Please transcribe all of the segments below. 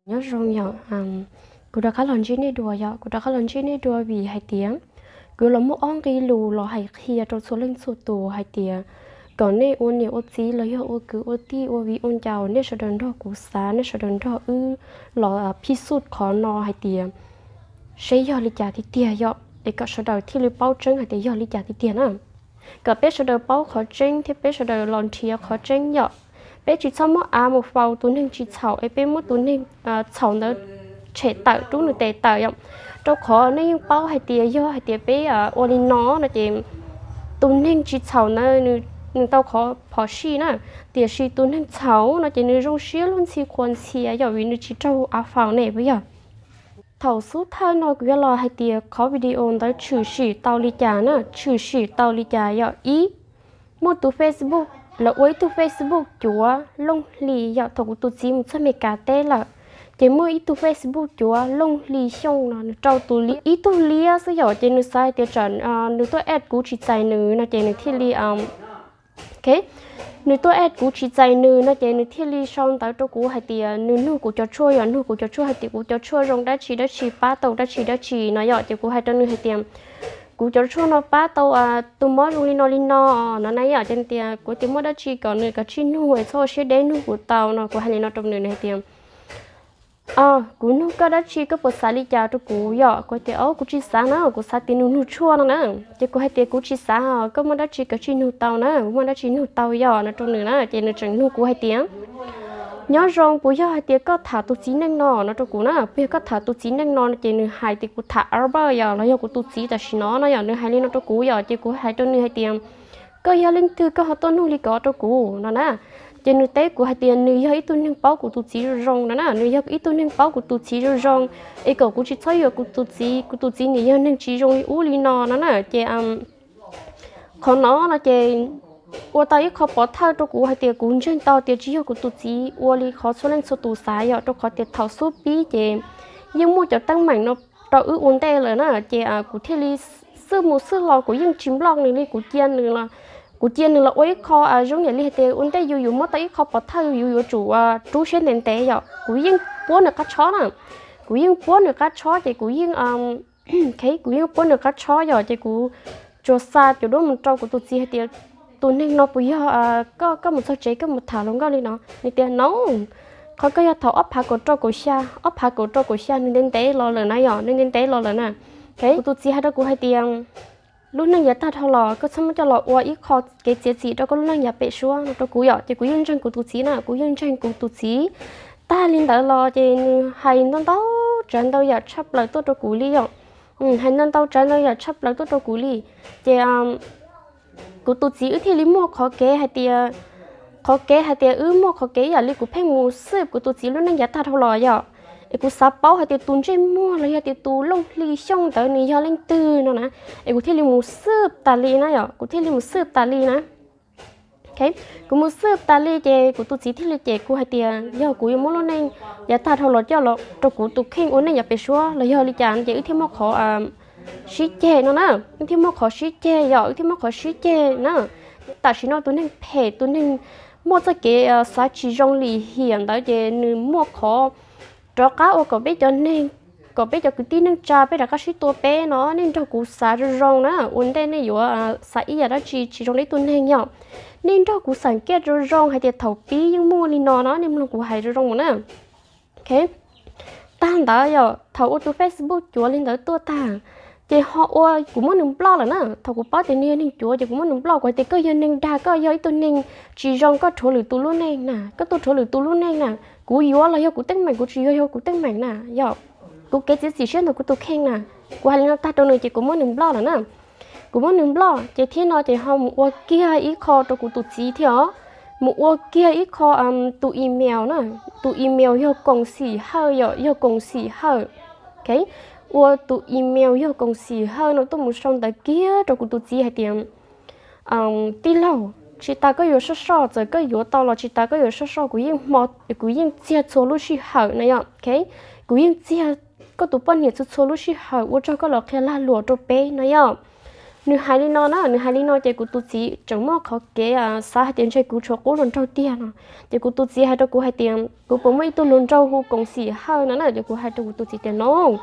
Nyob zoo yom, kuv rov qab los ntsib nej dua yom, kuv rov qab los ntsib nej dua vim hais tias kuv yuav los muaj ob nqe lus los hais qhia rau txhua leej txhua tus hais tias kom nej ua niam ua txiv los yog ua kwv ua tij ua viv ua ncaus, nej sawv daws nrog kuv xav, nej sawv daws nrog wb los phij xuj qhov no hais tias seb yog li cas tiag tiag yom, es kom sawv daws thiaj li paub tseeb hais tias yog li cas tiag tiag na. Kom peb sawv daws paub qhov tseeb thiab peb sawv daws los nrhiav qhov tseeb yom. Peb tsis txhob muab av mus faus tus neeg tsis txhaum es peb muab tus neeg txhaum ntawd tshem tawm, rub nws tes tawm yom. Rau qhov nej yeej paub hais tias yog hais tias peb ua li no no ces tus neeg tsis txhaum ntawd nws tau qhov phom sij na, tiam sis tus neeg txhaum no ces nws zoo siab luag ntxhi qhuas ntxhias yom, vim nws tsis raug av faus ne puas yog? Thaum xub thawj no kuv yuav los hais tias qhov video ntawd tshwm sim tau li cas na, tshwm sim tau li cas yom. Ib, muaj tus Facebook, lawv ua ib tug Facebook cuav Looj Hli yom, thaum kuv tus txiv mus txog Meskas teb lawm, ces muaj ib tug Facebook cuav Looj Hli Xyooj no nws rau tus li ib tug liab xwb yom, ces nws xav hais tias tsam nws tuaj add kuv tsis txais nws no ces nws thiaj li nws tuaj add kuv tsis txais nws no ces nws thiaj li sau ntawv rau kuv hais tias nws nug kuv cov tshuaj yom, nug kuv cov tshuaj hais tias kuv cov tshuaj zoo dab tsi dab tsi, pab tau dab tsi dab tsi no yom. Ces kuv hais rau nws hais tias kuv cov tshuaj no pab tau tus mob zoo li no li no no na yom. Ces tias kuv tias muaj dab tsi kom nws kav tsij nug es txhob ua siab deb, nug kuv tau no. Kuv hais li no rau nws, nws hais tias kuv nug koj dab tsi, koj puas xav li cas rau kuv yom? Kuv tias o, kuv tsis xav na, kuv xav tias nws nug tshuaj no na. Ces kuv hais tias kuv tsis xav, koj muaj dab tsi kav tsij nug tau na, muaj dab tsi nug tau yom no rau nws na. Ces nws tseem nug kuv hais tias nyob zoo, puas yog hais tias koj tham tus txiv neej no no rau kuv na, puas yog koj tham tus txiv neej no no? Ces nws hais tias kuv tham Albert yom, los yog kuv tus txiv tam sim no no yom, nws hais li no rau kuv yom. Ces kuv hais rau nws hais tias koj yog leej twg koj ho tuaj nug li ko rau kuv no na. Ces nws teb kuv hais tias nws yog ib tug neeg paub kuv tus txiv zoo zoo no na, nws yog ib tug neeg paub kuv tus txiv zoo zoo, es kom kuv tsis txhob yuav kuv tus txiv, kuv tus txiv nim yog neeg tsis zoo li ub li no no na. Ces qhov no no ces ua tau ib qho pov thawj rau kuv hais tias kuv ntseeg tau tias tsis yog kuv tus txiv ua li qhov txhua leej txhua tus xav yom, rau qhov tias thaum xub pib ces yeej muaj cov teeb meem no rau wb ua ntej lawm na. Ces kuv thiaj li xwb mus xwb los kuv yeej tsis nploj nws li, kuv cia nws los, kuv cia nws los ua ib qho zoo yam li hais tias ua ntej yus yuav muab tau ib qho pov thawj yus yuav tsum rub siab ntev ntev yom. Kuv yeej puab nws qab tshob na, kuv yeej puab nws qab tshob ces kuv yeej kuv yeej puab nws qab tshob yom. Ces kuv tsuas xa cov duab mus rau kuv tus txiv hais tias tus neeg no puas yog koj, koj mus txog tsev koj mus tham hluas nkauj li no? Nws tias no, qhov koj yog thaum ob phav kaum rau kaum xya, ob phav kaum rau kaum xya nws ntev ntev los lawm na yom, nws ntev ntev los lawm na. Kuv tus txiv hais rau kuv hais tias lub neej yav tag dhau los koj txhob muab coj los ua ib qho kev txiav txim rau koj lub neej yav pem suab no rau kuv yom. Ces kuv yeej ntseeg kuv tus txiv na, kuv yeej ntseeg kuv tus txiv. Tag li ntawd los ces nws hais ntau ntau tsav ntau yam tshaj plaws tuaj rau kuv li yom. Hais ntau ntau tsav ntau yam tshaj plaws tuaj rau kuv li. Ces kuv tus txiv wb thiaj li muaj qhov kev hais tias, qhov kev hais tias wb muaj qhov kev ib yam li kuv pheej mus xwb kuv tus txiv lub neej yav tag dhau los yom. Es kuv xav paub hais tias tus ntsej muag los yog tias tus Looj Hli Xyooj ntawd nws yog leej twg no na. Es kuv thiaj li mus xwb tas li na yom, kuv thiaj li mus xwb tas li na. Kuv mus xwb tas li ces kuv tus txiv thiaj li cem kuv hais tias yog kuv yuav muab lub neej yav tag dhau los coj los rau kuv tus kheej ua neej yav pem suab los yog li cas no ces wb thiaj muaj qhov sib ceg no na. Wb thiaj muaj qhov sib ceg yom, wb thiaj muaj qhov sib ceg na. Tam sim no tus neeg phem, tus neeg muaj txoj kev xav tsis zoo lim hiam ntawd ces nws muaj qhov rov qab ua kom peb cov neeg, kom peb cov kwv tij neej tsa peb rov qab sib tua peb no. Nej nrog kuv xav zoo zoo na, ua ntej nej yuav xav ib yam dab tsi tsis zoo rau ib tug neeg yom. Nej nrog kuv xam kiaj zoo zoo hais tias thaum pib yeej muaj li no no, nej mloog kuv hais zoo zoo mus na. Tag ntawd yom, thaum ua tus Facebook cuav li ntawd tuaj tag, ces ho ua kuv muab nws nploj lawm na. Thaum kuv paub tias nws yog neeg cuav ces kuv muab nws nploj, kuv hais tias koj yog neeg dag, koj yog ib tug neeg tsis zoo, koj rhuav lwm tus lub neej na, koj tuaj rhuav lwm tus lub neej na. Kuv yuav los yog kuv teeb meem, kuv tsis yuav yog kuv teeb meem na, yog kuv kev txiav txim siab ntawm kuv tus kheej na. Kuv hais li no tag rau nws ces kuv muab nws nploj lawm na. Kuv muab nws nploj ces thiab no ces ho mus ua kiag ib qho rau kuv tus txiv thiab os. Mus ua kiag ib qho tus email na, tus email yog koom xim hawj yom, yog koom xim hawj. Ua tus email yog koom xim hawj no tuaj mus sau ntawv kiag rau kuv tus txiv hais tias tij laug, tsis tas koj yuav soj soj, txawm koj yuav tau los tsis tas koj yuav soj soj, kuv yeej hmo, kuv yeej txiag txhua lub sij hawm na yom. Kuv yeej txiag koj tus poj niam txhua txhua lub sij hawm, ua tsaug koj los qhia lag luam rau peb no yom. Nws hais li no na, nws hais li no ces kuv tus txiv tseem muaj qhov kev xav hais tias ntshe kuv tshuav qub hluas nraug tiag no. Ces kuv tus txiv hais rau kuv hais tias kuv puas muaj ib tug hluas nraug hu Koom Xim Hawj no na, ces kuv hais rau kuv tus txiv tias no,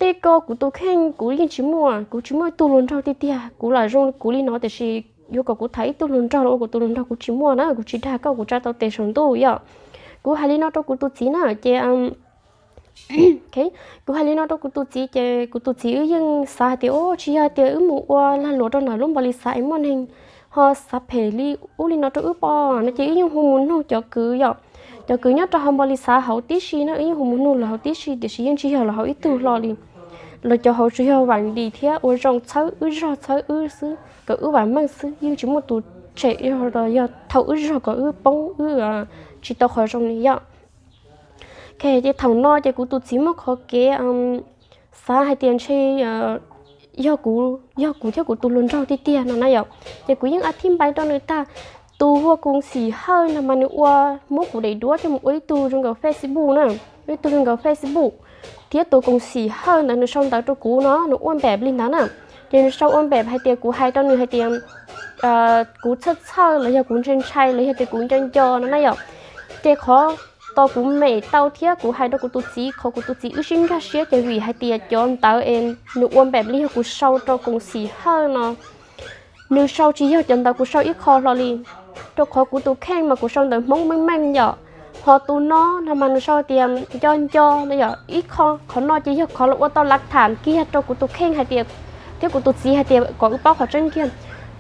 tej ko kuv tus kheej kuv yeej tsis muaj, kuv tsis muaj ib tug hluas nraug tiag tiag, kuv lam zoo kuv li no tiam sis yuav kom kuv tham ib tug hluas nraug los ua kuv tus hluas nraug kuv tsis muaj na, kuv tsis dag koj kuv tsa tau tes saum ntuj yom. Kuv hais li no rau kuv tus txiv na ces kuv hais li no rau kuv tus txiv ces kuv tus txiv wb yeej xav hais tias o tsis yog tias wb mus ua lag luam rau ntawm lub npau li xav es muaj neeg ho xav phem li ub li no rau wb pom no ces wb yeej hu mus nug cov kwv yom. Cov kwv nyob rau hauv npau li xav hauv tib si na, wb yeej hu mus nug lawv hauv tib si tiam sis yeej tsis yog lawv hauv ib tug hlo li. Lawv cov hauv tsuas yog vam dim thiab ua zoo txhawb wb zog txhawb wb xwb kom wb vam meej xwb, yeej tsis muaj tus tshem yog thauj wb zog kom wb poob wb tsis tau qhov zoo li yom. Ces thaum no ces kuv tus txiv muaj qhov kev xav hais tias ntshe yog kuv, yog kuv thiab kuv tus hluas nraug tiag tiag no na yom. Ces kuv yeej a thib npai rau nws tag. Tus hu ua Koom Xim Hawj no mas nws ua, muab kuv daim duab coj mus ua ib tug zoo nkaus Facebook na, ib tug zoo nkaus Facebook. Thiab tus Koom Xim Hawj ntawd nws sau ntawv rau kuv no nws ua npem li ntawd na. Ces nws sau ua npem hais tias kuv hais rau nws hais tias kuv txhawj txhawj los yog kuv ntshai ntshai los yog tias kuv nco nco no na yom. Ces qhov tau kuv mem tau thiab kuv hais rau kuv tus txiv, qhov kuv tus txiv wb sib nkag siab ces vim hais tias cov ntawv es nws ua npem li yog kuv sau rau Koom Xim Hawj no, nws sau tsis yog cov ntawv kuv sau ib qho hlo li. Rau qhov kuv tus kheej mas kuv sau ntawv Hmoob meej meej yom. Ho tus no no mas nws sau tias nco nco no yom, ib qho qhov no ces yog qhov los ua tau lav tham kiag rau kuv tus kheej hais tias, thiab kuv tus txiv hais tias kom wb paub qhov tseeb kiag.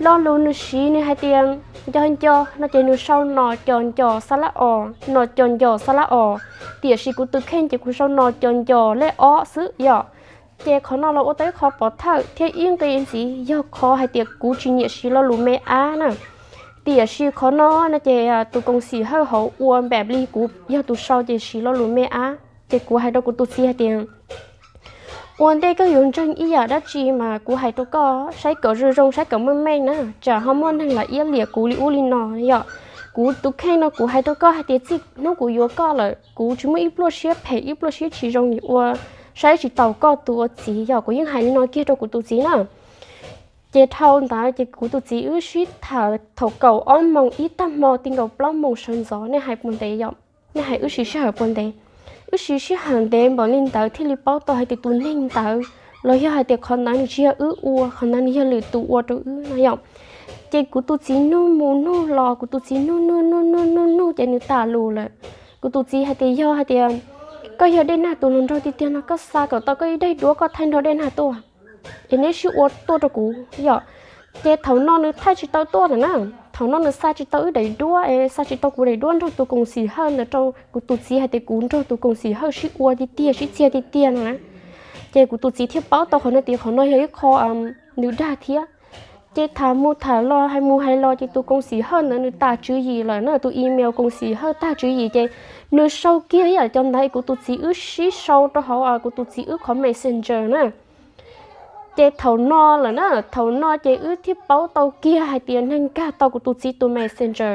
Lo lus nws siv nws hais tias nco nco no ces nws sau no co nco xa lab os, no co nco xa lab os. Tiam sis kuv tus kheej ces kuv sau no co nco lej ob xwb yom. Ces qhov no los ua tau ib qho pov thawj thiab ib nqi ntxiv yog qhov hais tias kuv tsis nyiam siv lo lus me ab na. Tiam sis qhov no no ces tus Koom Xim Hawj hauv ua npem li kuv yog tus sau ces siv lo lus me ab. Ces kuv hais rau kuv tus txiv hais tias ua ntej koj yuav ntseeg ib yam dab tsi mas kuv hais rau koj saib kom zoo zoo, saib kom meej meej na, tsam ho muaj neeg lam iab liam kuv li ub li no yom. Kuv tus kheej no kuv hais rau koj hais tias txij hnub kuv yuav koj lawm kuv tsis muaj ib pluaj siab phem ib pluaj siab tsis zoo li ua, saib tsis taus koj tus ua txiv yom. Kuv yeej hais li no kiag rau kuv tus txiv na. Ces dhau ntawd ces kuv tus txiv wb sib tham thaum kaum ob moos ib tag hmo ti nkaus plaub moos sawv ntxov, nej hais puas ntev yom? Nej hais wb siv sij hawm puas ntev? Wb siv sij hawm ntev npaum li ntawd thiaj li paub tau hais tias tus neeg ntawd los yog hais tias qhov ntawd nws tsis yog wb ua, qhov ntawd nws yog lwm tus ua rau wb no yom. Ces kuv tus txiv nug mus nug los, kuv tus txiv nug nug nug nug nug nug ces nws tas lus lawm. Kuv tus txiv hais tias yog hais tias koj yog Dej Nag tus hluas nraug tiag tiag no koj xa kom tau koj ib daim duab koj thaij nrog Dej Nag tuaj es neb sib ua tuaj rau kuv yom. Ces thaum no nws thaij tsis tau tuaj lawm na. Thaum no nws xa tsis tau wb daim duab es xa tsis tau kuv daim duab nrog tus Koom Xim Hawj ntawd rau kuv tus txiv hais tias kuv nrog tus Koom Xim Hawj sib ua tiag tiag sib txiag tiag tiag no na. Ces kuv tus txiv thiaj paub tau qhov no tias qhov no yog ib qho nws dag thiab. Ces tham mus tham los hais mus hais los ces tus Koom Xim Hawj ntawd nws tas tswv yim lawm na, tus email Koom Xim Hawj tag tswv yim ces nws sau kiag ib yam cov ntawd kuv tus txiv wb sib sau rau hauv kuv tus txiv wb qhov Messenger na. Ces thaum no lawm na, thaum no ces wb thiaj paub tau kiag hais tias neeg nkag tau kuv tus txiv tus Messenger.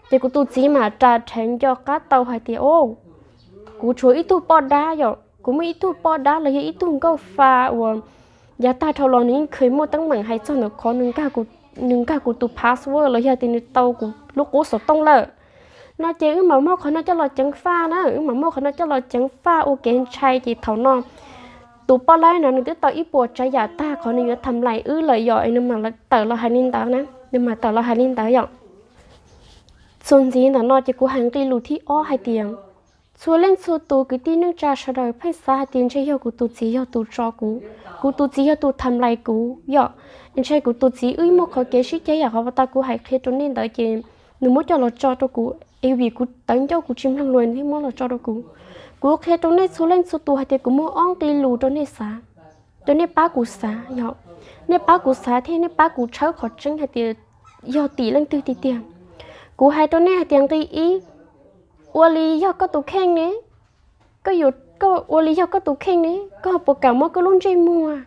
Ces kuv tus txiv mam ras rheev nco qab tau hais tias o, kuv tshuav ib tug poj dab yom, kuv muaj ib tug poj dab los yog ib tug nkauj fa uas yav tag dhau los nws yeej kheev muaj teeb meem hais txog ntawm qhov nws nkag kuv tus password los yog tias nws tau kuv lub qub xov tooj lawm no. Ces wb mam muab qhov no coj los ceev faj na, wb mam muab qhov no coj los ceev faj ua kev ntshai ces thaum no tus poj laib no nws twb tau ib puas tsav yam tag qhov nws yuav tham lais wb lawm yom, es nws mam tawm los hais li ntawd na, nws mam tawm los hais li ntawd yom. Txuas ntxiv ntawm no ces kuv hais nqe lus thib ob hais tias txhua leej txhua tus kwv tij neej tsa sawv daws pheej xav hais tias ntshe yog kuv tus txiv yog tus tso kuv, kuv tus txiv yog tus tham lais kuv yom. Ntshe kuv tus txiv wb muaj qhov kev sib ceg yam qhov uas tau kuv hais qhia rau nej ntawd ces nws muab coj los tso rau kuv es vim kuv tawv ncauj kuv tsis mloog lus nws muab los tso rau kuv. Kuv qhia rau nej txhua leej txhua tus hais tias kuv muaj ob nqe lus rau nej xav, rau nej pab kuv xav yom. Nej pab kuv xav thiab nej pab kuv tshawb qhov tseeb hais tias yog tim leej twg tiag tiag. Kuv hais rau nej hais tias nqe ib, ua li yog koj tus kheej ne, koj yuav, ua li yog koj tus kheej ne, koj puas kam muab koj lub ntsej muag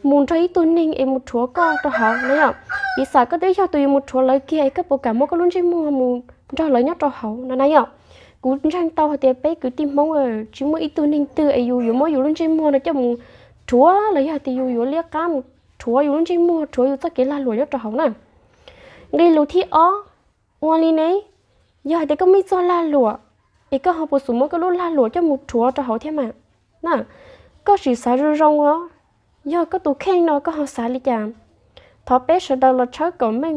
mus nrog ib tug neeg es mus rhuav koj rau hauv na yom? Piv xam koj twb yog tus yuav mus rhuav lawv kiag es koj puas kam muab koj lub ntsej muag mus nrog lawv nyob rau hauv no na yom? Kuv ntseeg tau hais tias peb kwv tij Hmoob tsis muaj ib tug neeg twg es yus yuav muab yus lub ntsej muag no coj mus rhuav los yog tias yus yuav liab qab mus rhuav yus lub ntsej muag, rhuav yus txoj kev lag luam nyob rau hauv na. Nqe lus thib ob, ua li ne, yog hais tias koj muaj ib txoj lag luam, es koj ho puas xum muab koj lub lag luam coj mus rhuav rau hauv thiab mas? Na, koj sim xav zoo zoo os, yog koj tus kheej no koj ho xav li cas? Thov peb sawv daws los tshawb kom meej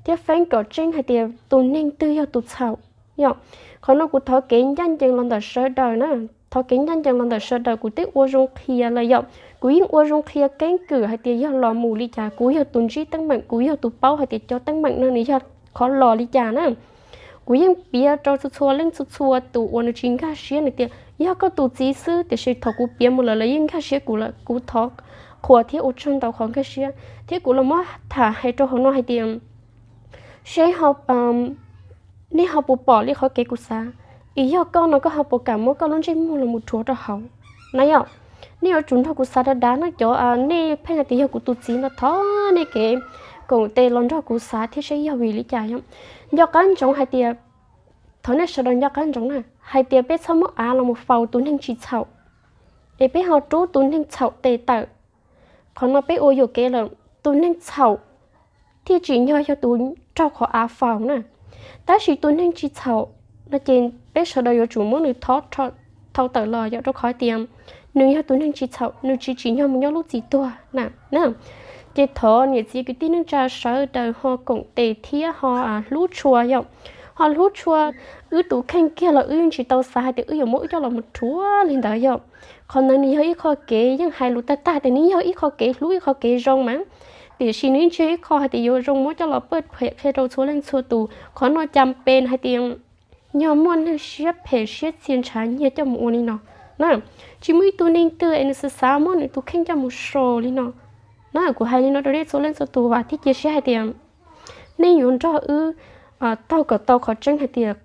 thiab feeb kom tseeb hais tias tus neeg twg yog tus txhaum. Yog, qhov no kuv thov kev ncaj ncees los ntawm sawv daws na, thov kev ncaj ncees los ntawm sawv daws, kuv twb ua zoo qhia lawm yom, kuv yeej ua zoo qhia keeb kwm hais tias yog los mus li cas, kuv yog tus ntsib teeb meem, kuv yog tus paub hais tias cov teeb meem no nws yog qhov los li cas na. Kuv yeej piav rau txhua txhua leej txhua txhua tus uas nws tsis nkag siab nws tias yog koj tus txiv xwb, tiam sis thaum kuv piav mus lawm lawv yeej nkag siab kuv lawm, kuv thov qhuas thiab ua tsaug ntau qhov nkag siab. Thiab kuv los muab tham hais rau hauv no hais tias seb nej ho puas pom li qhov kev kuv xav, es yog koj no koj ho puas kam muab koj lub ntsej muag los mus rhuav rau hauv na yom? Nej yuav tsum nrog kuv xav dav dav no, cov nej pheej hais tias yog kuv tus txiv no, thov nej kev koom tes los nrog kuv xav thiab seb yog vim li cas yom. Nco qab ntsoov hais tias, thov nej sawv daws nco qab ntsoov na, hais tias peb txhob muab av los mus faus tus neeg tsis txhaum, es peb ho rub tus neeg txhaum tes tawm. Qhov no peb ua yuam kev lawm, tus neeg txhaum thiaj tsim nyog yog tus raug qhov av faus na. Tab sis tus neeg tsis txhaum no ces peb sawv daws yuav tsum muab nws thov thau tawm los yom, rau qhov tias nws yog tus neeg tsis txhaum, nws tsis tsim nyog mus nyob lub txim tuag na. Ces thov niam txiv kwv tij neej tsa sawv daws ho koom tes thiab ho hlub tshua yom, ho hlub tshua. Wb tus kheej kiag los wb tsis tau xav hais tias wb yuav muab wb coj los mus rhuav li ntawd yom. Qhov ntawd nws yog ib qho kev, yeej hais lus tag tag tias nws yog ib qho kev hlub, ib qho kev zoo mas, tiam sis nws yeej tsis yog ib qho hais tias yuav zoo muab coj los paj phem qhia rau txhua leej txhua tus. Qhov no cas pes hais tias yog muaj neeg siab phem siab txia ntshav nyiag coj mus ua li no na. Tsis muaj ib tug neeg twg es nws xav xav muab nws tus kheej coj mus so li no na. Kuv hais li no rau nej txhua leej txhua tus vam thiab cia siab hais tias nej yuav nrog wb taug kom tau qhov tseeb hais tias,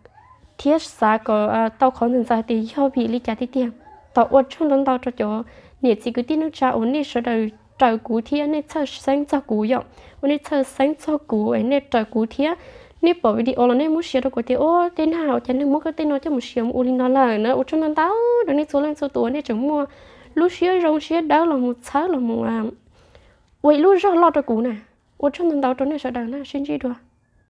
thiab xav kom tau qhov ntxaws ntxaws hais tias yog vim li cas tiag tiag. Thov ua tsaug ntau ntau rau cov niam txiv kwv tij neej tsa uas nej sawv daws raws kuv thiab nej txhawj xeeb txog kuv yom, uas nej txhawj xeeb txog kuv es nej raws kuv thiab nej pom video los nej muab share rau kuv tias, o, tej nag ua cas neeg muab koj tej no coj mus share mus ua li no lawm na. Ua tsaug ntau ntau rau nej txhua leej txhua tus uas nej tseem muaj lub siab zoo siab dawb los mus txhawb los mus ua ib lub zog loj rau kuv na. Ua tsaug ntau ntau rau nej sawv daws na, sib ntsib dua.